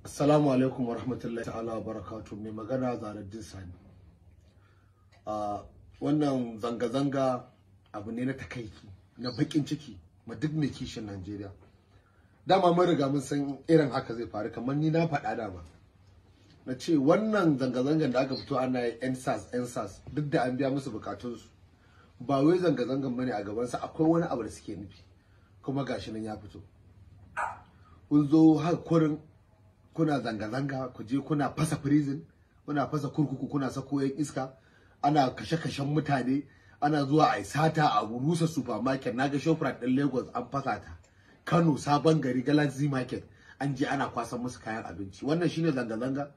Assalamu alaikum wa rahmatullahi ta'ala wa barakatuh. Mai magana Zahraddeen Sani. Wannan zanga-zanga abu ne na takaici, na bakin ciki ma duk mai kishin Najeriya. Dama mun riga mun san irin haka zai faru, kamar ni na faɗa dama. Na ce wannan zanga-zangan da aka fito ana yi NSAS duk da an biya musu bukatunsu. Ba wai zanga-zangan bane a gabansa, akwai wani abu da suke nufi. Kuma gashi nan ya fito. Kun zo har kurin kuna zanga-zanga, ku je kuna fasa prison, kuna fasa kurkuku, kuna sako yan iska, ana kashe-kashen mutane, ana zuwa a sata a rusa supermarket. Naga Shoprite din Lagos an fasa ta, Kano Sabon Gari Galaxy Market an je ana kwasan musu kayan abinci. Wannan shine zanga-zanga,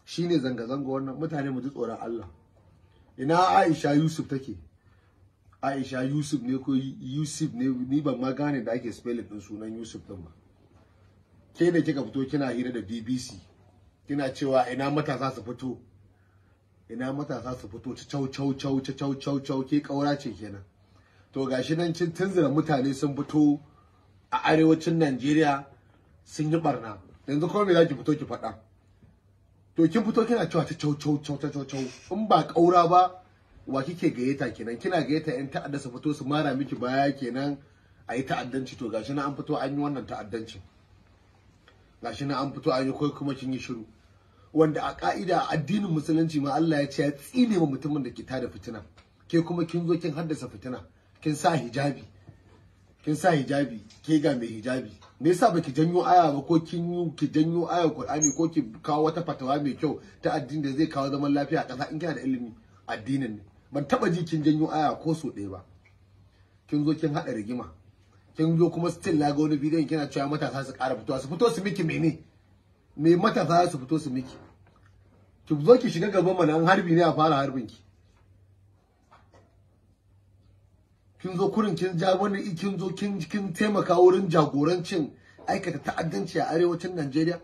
shine zanga-zanga wannan. Mutane mu ji tsoron Allah. Ina Aisha Yusuf take? Aisha Yusuf ne ko Yusuf ne? Ni ban ma gane da ake spelling din sunan Yusuf din ba. Ke da kika fito kina hira da BBC kina cewa ina matasa su fito, ina matasa su fito, chau chau chau chau chau chau, ke kaura ce kenan. To gashi nan kin tunzura mutane sun fito a arewacin Najeriya sun yi barna. Yanzu kuma me zaki fito ki faɗa? To kin fito kina cewa ta chau chau chau chau chau. In ba kaura ba wa kike gayyata kenan? Kina gayyata yan ta'adda su fito su mara miki baya kenan a yi ta'addanci. To gashi nan an fito an yi wannan ta'addancin. Gashi nan an fito an yi, kai kuma kin yi shiru. Wanda a ka'ida addinin musulunci ma Allah ya ce ya tsine wa mutumin da ke tada fitina. Ke kuma kin zo kin haddasa fitina, kin sa hijabi, kin sa hijabi, ke ga mai hijabi. Me yasa baki janyo aya ba, ko kin yi ki janyo aya Qur'ani, ko ki kawo wata fatawa mai kyau ta addini da zai kawo zaman lafiya a ƙasa in kina da ilimi addinin ne? Ban taba ji kin janyo aya ko so ɗaya ba. Kin zo kin haɗa rigima. Kin zo kuma still na ga wani bidiyon kina cewa matasa su ƙara fitowa, su fito su miki mene? Me matasa su fito su miki? Ki zo ki shiga gaban mana, an harbi ne a fara harbin ki. Kin zo kurin kin ja wani, kin zo kin taimaka wurin jagorancin aikata ta'addanci a arewacin Najeriya,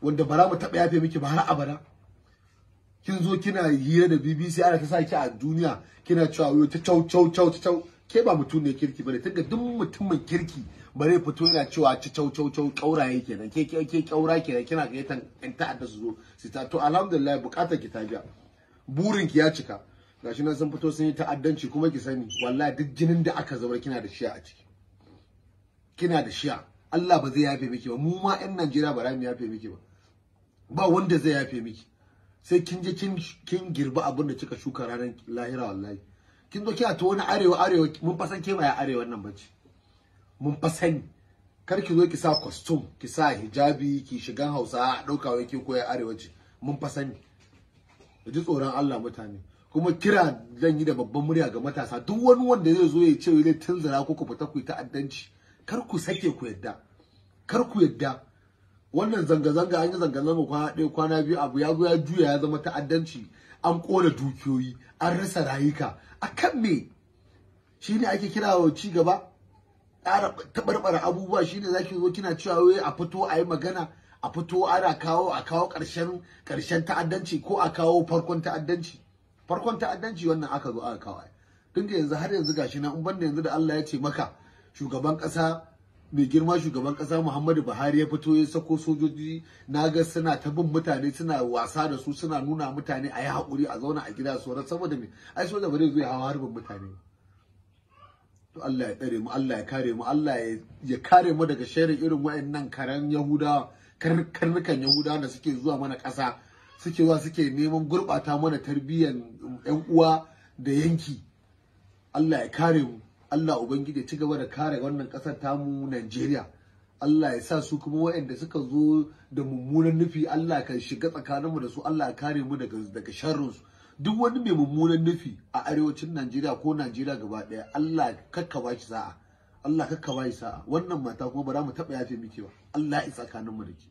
wanda ba za mu taɓa yafe miki ba har abada. Kin zo kina hira da BBC ana ta saki a duniya kina cewa ta chau chau chau chau. Ke ba mutum ne kirki bane, tunda duk mutumin kirki bare fito yana cewa ci chau chau chau, kauraye kenan. Ke ke kaura kenan, kina gayyatan yan ta'adda su zo su ta. To alhamdulillah bukatar ki ta biya, burin ki ya cika. Gashi nan sun fito sun yi ta'addanci. Kuma ki sani wallahi duk jinin da aka zubar kina da shiya a ciki, kina da shiya. Allah ba zai yafe miki ba, mu ma yan Najeriya ba za mu yafe miki ba, ba wanda zai yafe miki. Sai kin je kin girbi abin da kika shuka ranar lahira wallahi. Kin zo kina ta wani arewa arewa, mun fasan ke ba arewa nan bace, mun fasani. Kar ki zo ki sa costume, ki sa hijabi, ki shigan Hausa a dauka wai ke koyi arewa ce, mun fasani. Ji tsoron Allah mutane. Kuma kira zan yi da babban murya ga matasa, duk wani wanda zai zo ya ce zai tunzura ku ku fita ku yi ta'addanci, kar ku sake ku yadda, kar ku yadda. Wannan zanga-zanga an yi zanga-zanga kwana ɗaya kwana biyu, abu ya zo ya juya ya zama ta'addanci, an ƙona dukiyoyi, an rasa rayuka. Akan me? Shine ake kira wa ci gaba, ƙara taɓarɓara abubuwa. Shine zaki zo kina cewa wai a fito a yi magana, a fito ana kawo a kawo ƙarshen ta'addanci, ko a kawo farkon ta'addanci. Farkon ta'addanci wannan aka zo aka kawo. Tun da yanzu har yanzu gashi nan, in banda yanzu da Allah ya ce maka shugaban ƙasa mai girma shugaban kasa Muhammadu Buhari ya fito ya sako sojoji, naga suna ta bin mutane, suna wasa da su, suna nuna mutane a yi haƙuri a zauna a gida sauran. Saboda me? Ai soja ba zai zo ya hawa harbin mutane. To Allah ya tsare mu, Allah ya kare mu, Allah ya kare mu daga sharrin irin wayannan karan Yahudawa, karnukan Yahudawa da suke zuwa mana ƙasa, suke zuwa suke neman gurɓata mana tarbiyyar ƴan uwa da yanki. Allah ya kare mu. Allah Ubangiji ya ci gaba da kare wannan ƙasar tamu Najeriya. Allah ya sa su kuma waɗanda suka zo da mummunan nufi, Allah ka shiga tsakaninmu da su, Allah ya kare mu daga sharrinsu. Duk wani mai mummunan nufi a arewacin Najeriya ko Najeriya gaba ɗaya, Allah kakka ba shi sa'a. Allah kakka ba shi sa'a. Wannan mata kuma ba za mu taɓa yafe miki ba. Allah ya tsakaninmu da ke.